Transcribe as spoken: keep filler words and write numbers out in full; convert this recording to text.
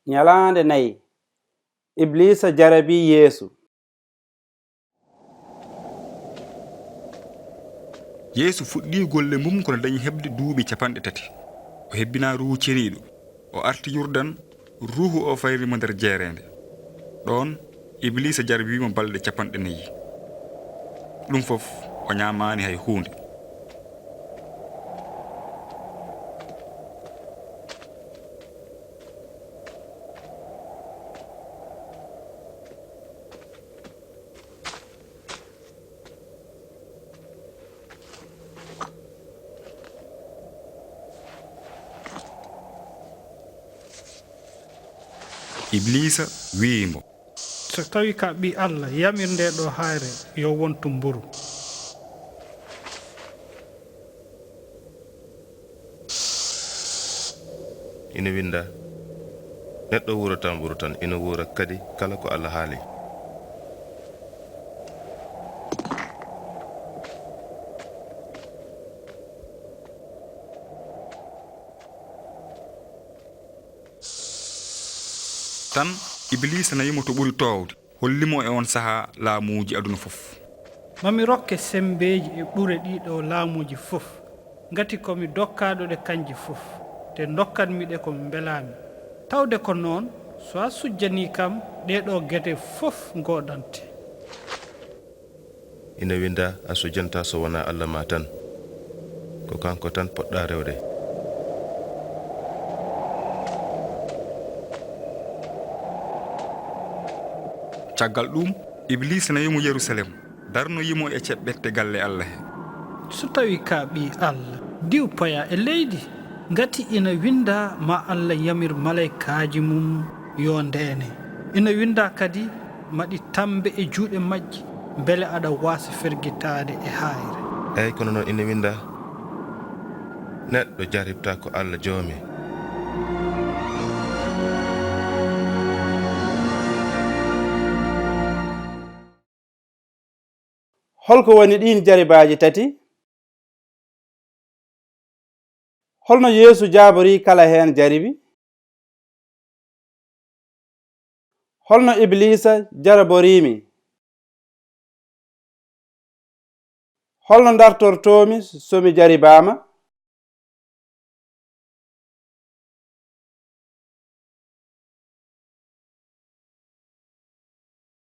Ñalaande nayi, Ibliisa jarabii Yeesu. Yeesu fuɗɗii golle mum ko no dañi heɓde duuɓi capanɗe tati. O hebbinaa Ruuhu Ceniiɗo. O arti Yurdan, Ruuhu o fayri mo nder jeereende. Ɗoon, Ibliisa jarbii mo balɗe capanɗe nayi. Ɗum fof, o ñaamaani hay huunde. Ibliisa wi'i mo. So tawii ko a ɓii Alla, yamir ndee ɗoo haayre yo wontu mburu. Ina winndaa, neɗɗo wuurataa mburu tan, ina wuura kadi kala ko Alla haali. Tan, Ibliisa nawi mo to ɓuri toowde, holli mo e oon sahaa laamuuji aduna fof. Ma mi rokke semmbeeji e ɓure ɗii ɗoo laamuuji fof, ngati ko mi dokkaaɗo ɗe kañje fof, te ndokkat-mi ɗe ko mbelaa-mi. Tawde ko noon, so a sujjanii kam, ɗee ɗoo gete fof ngoodante. Ina winndaa, a sujjantaa so wonaa Alla ma tan. Ko kanko tan poɗɗaa rewde. Caggal ɗuum, Ibliisa nawi mo Yerusalem, darnoyi mo e ceɓɓette galle Alla he. So tawii ko a ɓii Alla, diw poyaa e leydi. Ngati ina winndaa, ma Alla yamir maleykaaji mum yo ndeene. Ina winndaa kadi, ma ɗi tammbe e juuɗe majji, mbele aɗa waasa fergitaade e haayre. Eey, kono noon ina winndaa, neɗɗo jarribtaa ko Alla Joomi. Holko woni ɗiin jaribaaji tati? Holno Yeesu jaaborii kala heen jaribi? Holno Ibliisa jaraborii mi? Holno ndartortoo-mi so mi jaribaama?